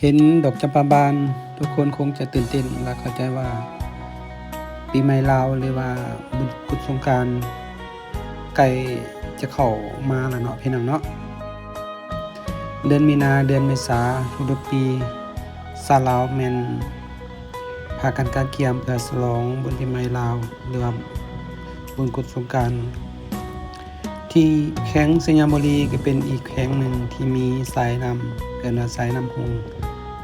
ເຫັນດອກຈຳປາບານ, ທຸກຄົນຄົງຈະຕື່ນເຕັ້ນ ແລະ ເຂົ້າໃຈວ່າປີໃໝ່ລາວ ຫຼືວ່າບຸນກຸດສົງການ ໃກ້ຈະເຂົ້າມາແລ້ວເນາະ ພີ່ນ້ອງເນາະ. ເດືອນມີນາ ເດືອນເມສາ ທຸກໆປີ ຊາວລາວແມ່ນພາກັນກະກຽມເພື່ອສະຫຼອງບຸນປີໃໝ່ລາວ ຫຼືວ່າບຸນກຸດສົງການ. ທີ່ແຂວງໄຊຍະບູລີກໍເປັນອີກແຂວງໜຶ່ງທີ່ມີສາຍນ້ຳ ເອີ້ນວ່າສາຍນ້ຳຮຸ່ງ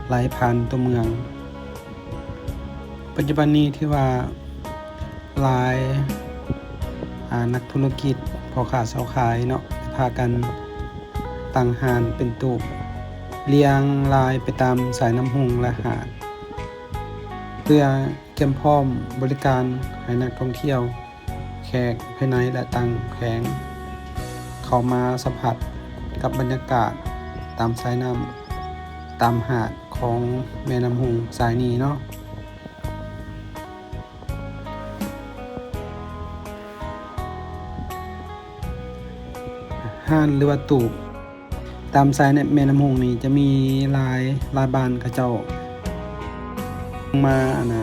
ໄຫຼຜ່ານຕົວເມືອງ. ປັດຈຸບັນນີ້ຖືວ່າຫຼາຍ ອາ ນັກທຸລະກິດ ພໍ່ຄ້າຊາວຂາຍເນາະ ໄດ້ພາກັນຕັ້ງຮ້ານເປັນຕູບລຽງລາຍໄປຕາມສາຍນ້ຳຮຸ່ງ ແລະ ຫາດ ເພື່ອກຽມພ້ອມບໍລິການໃຫ້ນັກທ່ອງທ່ຽວ ແຂກພາຍໃນ ແລະ ຕ່າງແຂວງ ເຂົ້າມາສຳຜັດກັບບັນຍາກາດຕາມສາຍນ້ຳ ຕາມຫາດຂອງແມ່ນ້ຳຮຸ່ງສາຍນີ້ເນາະ. ຮ້ານ ຫຼືວ່າຕູບ ຕາມສາຍແມ່ນ້ຳຮຸ່ງນີ້ຈະມີຫຼາຍ, ຫຼາຍບ້ານເຂົາເຈົ້າມາ ອັນນ່າ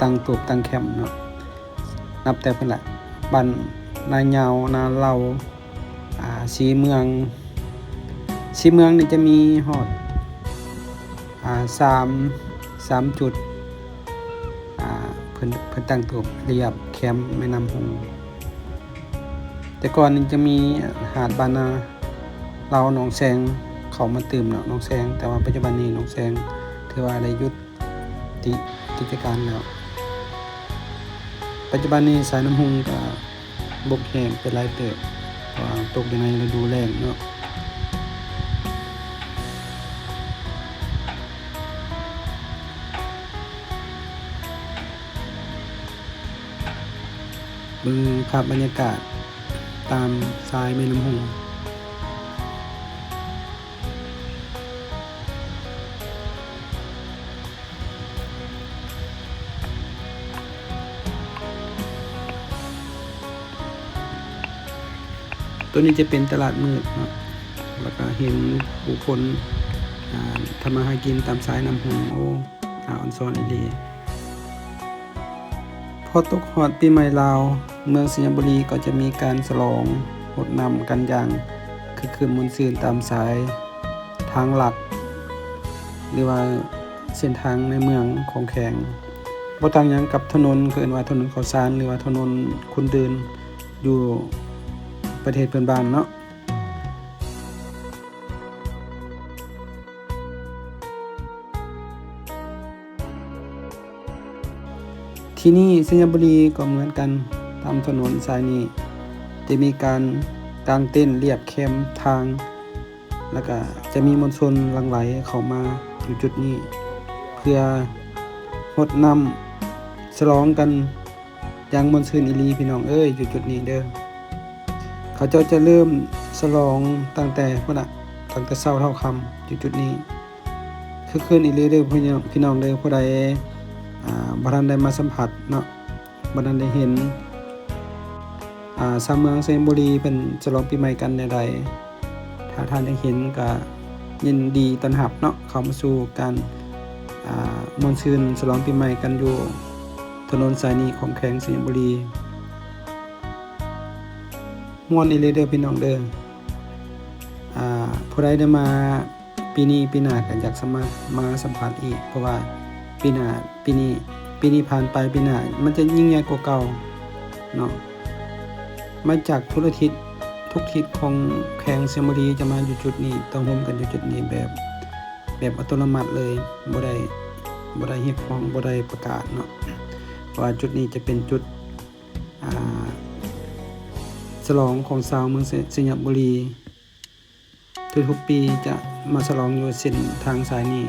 ຕັ້ງຕູບຕັ້ງແຄມເນາະ. ນັບແຕ່ພຸ້ນລະ ບ້ານນາຍາວ, ນາເລົາ, ອາ ສີເມືອງ, ສີເມືອງນີ້ຈະມີຮອດ ອາ ສາມ, ສາມຈຸດ ອາ ເພິ່ນ, ເພິ່ນຕັ້ງຕູບລຽບແຄມແມ່ນ້ຳຮຸ່ງ. ແຕ່ກ່ອນນີ້ຈະມີຫາດບ້ານນາເລົາ ໜອງແຊງ ເຂົ້າມາຕື່ມເນາະ ໜອງແຊງ, ແຕ່ວ່າປັດຈຸບັນນີ້ໜອງແຊງຖືວ່າໄດ້ຢຸດ ຕິ ກິດຈະການແລ້ວ. ປັດຈຸບັນນີ້ສາຍນ້ຳຮຸ່ງກໍບົກແຫ້ງໄປຫຼາຍເຕີບ ເພາະວ່າຕົກຢູ່ໃນລະດູແລ້ງເນາະ. ເບິ່ງພາບບັນຍາກາດຕາມສາຍແມ່ນ້ຳຮຸ່ງ. ໂຕນີ້ຈະເປັນຕະຫຼາດມືດເນາະ ແລ້ວກະເຫັນຜູ້ຄົນ ອາ ທຳມາຫາກິນຕາມສາຍນ້ຳຮຸ່ງ. ໂອ້ ອາ ອອນຊອນອີ່ຫຼີ. ພໍຕົກຮອດປີໃໝ່ລາວ, ເມືອງໄຊຍະບູລີກໍຈະມີການສະຫຼອງຫົດນ້ຳກັນຢ່າງຄຶກຄື້ນມ່ວນຊື່ນຕາມສາຍທາງຫຼັກ ຫຼືວ່າເສັ້ນທາງໃນເມືອງຂອງແຂວງ. ບໍ່ຕ່າງຫຍັງກັບຖະໜົນ ເຂົາເອີ້ນວ່າຖະໜົນເຂົ້າສານ ຫຼືວ່າຖະໜົນຄົນເດີນຢູ່ປະເທດເພື່ອນບ້ານເນາະ. ທີ່ນີ້ໄຊຍະບູລີກໍເໝືອນກັນ, ຕາມຖະໜົນສາຍນີ້ຈະມີການກາງເຕັນລຽບແຄມທາງ ແລ້ວກະຈະມີມວນຊົນຫຼັ່ງໄຫຼເຂົ້າມາຢູ່ຈຸດນີ້ ເພື່ອຫົດນ້ຳສະຫຼອງກັນ ຢ່າງມ່ວນຊື່ນອີ່ຫຼີພີ່ນ້ອງເອີຍ ຢູ່ຈຸດນີ້ເດີ. ເຂົາເຈົ້າຈະເລີ່ມສະຫຼອງຕັ້ງແຕ່ພຸ້ນນະ ຕັ້ງແຕ່ເຊົ້າເທົ່າຄ່ຳຢູ່ຈຸດນີ້. ຄຶກຄື້ນອີ່ຫຼີເດີພີ່ນ້ອງເດີ. ຜູ້ໃດ ອາ ບໍ່ທັນໄດ້ມາສຳຜັດເນາະ ບໍ່ທັນໄດ້ເຫັນ ອາ ຊາວເມືອງໄຊຍະບູລີເພິ່ນສະຫຼອງປີໃໝ່ກັນແນວໃດ, ຖ້າທ່ານໄດ້ເຫັນກໍຍິນດີຕ້ອນຮັບເນາະ ເຂົ້າມາສູ່ການ ອາ ມ່ວນຊື່ນສະຫຼອງປີໃໝ່ກັນຢູ່ຖະໜົນສາຍນີ້ຂອງແຂວງໄຊຍະບູລີ. ມ່ວນອີ່ຫຼີເດີພີ່ນ້ອງເດີ. ອາ ຜູ້ໃດໄດ້ມາປີນີ້ ປີໜ້າກໍຢາກສາມາດມາສຳຜັດອີກ ເພາະວ່າປີໜ້າ ປີນີ້ ປີນີ້ຜ່ານໄປ ປີໜ້າມັນຈະຍິ່ງໃຫຍ່ກວ່າເກົ່າເນາະ. ມາຈາກທຸລະທິດ ທຸກທິດຂອງແຂວງໄຊຍະບູລີຈະມາຢູ່ຈຸດນີ້ ຕ້ອງໂຮມກັນຢູ່ຈຸດນີ້ແບບ ແບບອັດຕະໂນມັດເລີຍ ບໍ່ໄດ້ ບໍ່ໄດ້ຮຽກຮ້ອງ ບໍ່ໄດ້ປະກາດເນາະ ເພາະວ່າຈຸດນີ້ຈະເປັນຈຸດ ອາ ສະຫຼອງຂອງຊາວເມືອງໄຊ ໄຊຍະບູລີ ທຸກໆປີຈະມາສະຫຼອງຢູ່ເສັ້ນທາງສາຍນີ້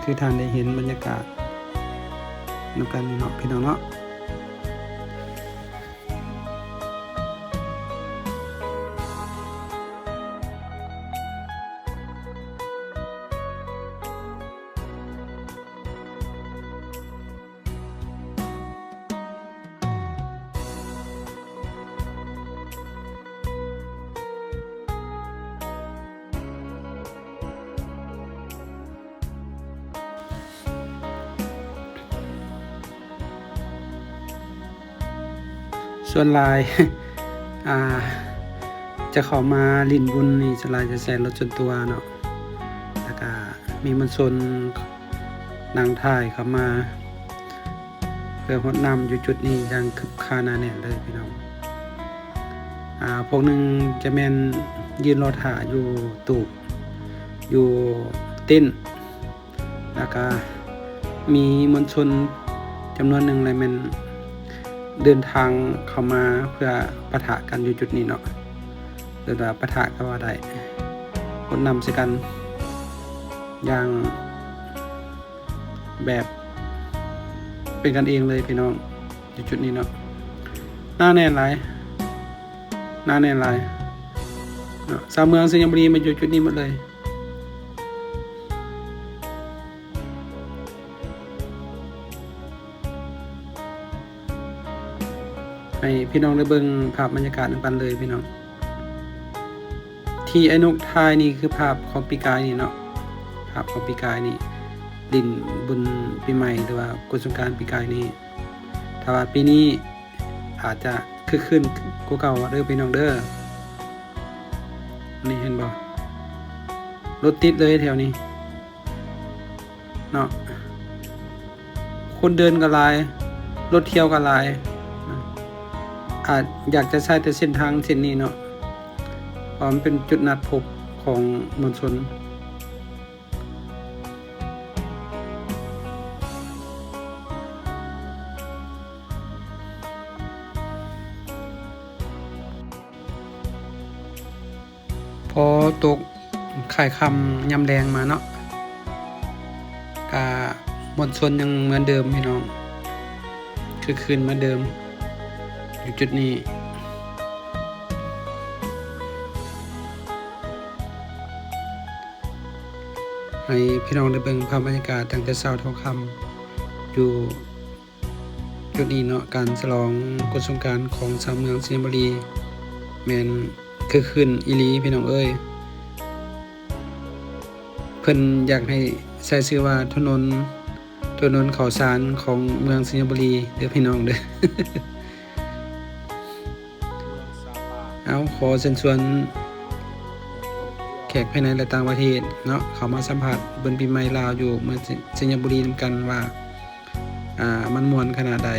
ຄືທ່ານໄດ້ເຫັນບັນຍາກາດນຳກັນນີ້ເນາະ ພີ່ນ້ອງເນາະ. ສ່ວນຫຼາຍ ອ່າ ຈະເຂົ້າມາຫຼິ້ນບຸນນີ້ ສ່ວນຫຼາຍຈະໃຊ້ລົດສ່ວນຕົວເນາະ ແລ້ວກະມີມວນຊົນນັ່ງຖ່າຍເຂົ້າມາ ເພື່ອຫົດນ້ຳຢູ່ຈຸດນີ້ຢ່າງຄຶບຄ້າໜາແໜ້ນເລີຍພີ່ນ້ອງ. ອ່າ ພວກໜຶ່ງຈະແມ່ນຢືນລໍຖ້າຢູ່ຕູບ ຢູ່ເຕັນ ແລ້ວກະມີມວນຊົນຈຳນວນໜຶ່ງ ແລະ ແມ່ນເດີນທາງເຂົ້າມາເພື່ອປະທະກັນຢູ່ຈຸດນີ້ເນາະ ເອີ້ນວ່າປະທະກໍວ່າໄດ້ ຫົດນ້ຳໃສ່ກັນຢ່າງແບບເປັນກັນເອງເລີຍພີ່ນ້ອງ ຢູ່ຈຸດນີ້ເນາະ. ໜາແໜ້ນຫຼາຍ ໜາແໜ້ນຫຼາຍເນາະ ຊາວເມືອງໄຊຍະບູລີມາຢູ່ຈຸດນີ້ໝົດເລີຍ. ໃຫ້ພີ່ນ້ອງໄດ້ເບິ່ງພາບບັນຍາກາດນຳກັນເລີຍພີ່ນ້ອງ. ທີ່ອ້າຍນົກຖ່າຍນີ້ຄືພາບຂອງປີກາຍນີ້ເນາະ ພາບຂອງປີກາຍນີ້ ຫຼິ້ນບຸນປີໃໝ່ ຫຼືວ່າກົນສົງການປີກາຍນີ້. ຖ້າວ່າປີນີ້ອາດຈະຄຶກຄື້ນກວ່າເກົ່າເດີພີ່ນ້ອງເດີ. ນີ້ເຫັນບໍ່? ລົດຕິດເລີຍແຖວນີ້ເນາະ ຄົນເດີນກໍຫຼາຍ ລົດທ່ຽວກໍຫຼາຍ ອາດຢາກຈະໃຊ້ແຕ່ເສັ້ນທາງເສັ້ນນີ້ເນາະ ເພາະມັນເປັນຈຸດນັດພົບຂອງມວນຊົນ. ພໍຕົກຄ້າຍຄ່ຳຍາມແລງມາເນາະ ກະມວນຊົນຍັງເໝືອນເດີມພີ່ນ້ອງ ຄຶກຄື້ນເໝືອນເດີມຢູ່ຈຸດນີ້. ໃຫ້ພີ່ນ້ອງໄດ້ເບິ່ງພາບບັນຍາກາດຕັ້ງແຕ່ເຊົ້າເທົ່າຄ່ຳຢູ່ຈຸດນີ້ເນາະ ການສະຫຼອງກົນສົງການຂອງຊາວເມືອງໄຊຍະບູລີ ແມ່ນຄຶກຄື້ນອີ່ຫຼີພີ່ນ້ອງເອີຍ. ເພິ່ນຢາກໃຫ້ໃຊ້ຊື່ວ່າຖະໜົນ ຖະໜົນເຂົ້າສານຂອງເມືອງໄຊຍະບູລີເດີພີ່ນ້ອງເດີ. ເອົາ ຂໍເຊີນຊວນແຂກພາຍໃນ ແລະ ຕ່າງປະເທດເນາະ ເຂົ້າມາສຳຜັດບຸນປີໃໝ່ລາວຢູ່ເມືອງໄຊຍະບູລີນຳກັນວ່າ ອ່າ ມັນມ່ວນຂະໜາດໃດ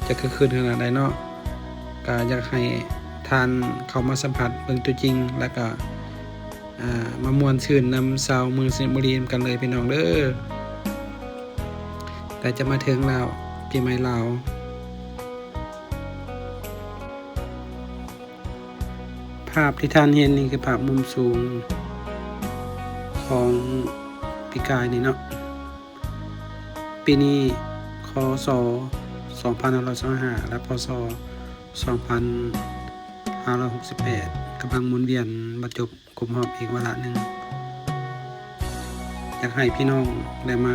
ຈະຄຶກຄື້ນຂະໜາດໃດເນາະ. ກະຢາກໃຫ້ທ່ານເຂົ້າມາສຳຜັດເບິ່ງຕົວຈິງ ແລ້ວກະ ອ່າ ມາມ່ວນຊື່ນນຳຊາວເມືອງໄຊຍະບູລີນຳກັນເລີຍພີ່ນ້ອງເດີ. ໃກ້ຈະມາເຖິງແລ້ວ ປີໃໝ່ລາວ. ພາບທີ່ທ່ານເຫັນນີ້ຄືພາບມຸມສູງຂອງປີກາຍນີ້ເນາະ. ປີນີ້ ຄ.ສ. ສອງພັນຫ້າຮ້ອຍຊາວຫ້າ ແລະ ພ.ສ. ສອງພັນຫ້າຮ້ອຍຫົກສິບແປດ ກຳລັງໝູນວຽນມາຈົບຄົບຮອບອີກວາລະໜຶ່ງ. ຢາກໃຫ້ພີ່ນ້ອງໄດ້ມາ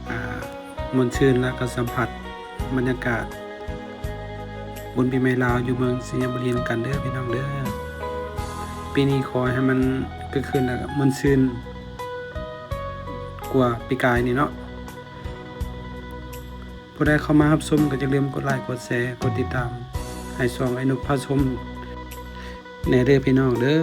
ອ່າ ມ່ວນຊື່ນ ແລະ ກໍສຳຜັດບັນຍາກາດບຸນປີໃໝ່ລາວຢູ່ເມືອງໄຊຍະບູລີນຳກັນເດີພີ່ນ້ອງເດີ. ປີນີ້ຂໍໃຫ້ມັນຄຶກຄື້ນ ແລະ ກໍມ່ວນຊື່ນກວ່າປີກາຍນີ້ເນາະ. ຜູ້ໃດເຂົ້າມາຮັບຊົມກໍຢ່າລືມກົດໄລ ກົດແຊ ກົດຕິດຕາມໃຫ້ຊ່ອງໄອ້ນົກພາຊົມແດ່ເດີພີ່ນ້ອງເດີ.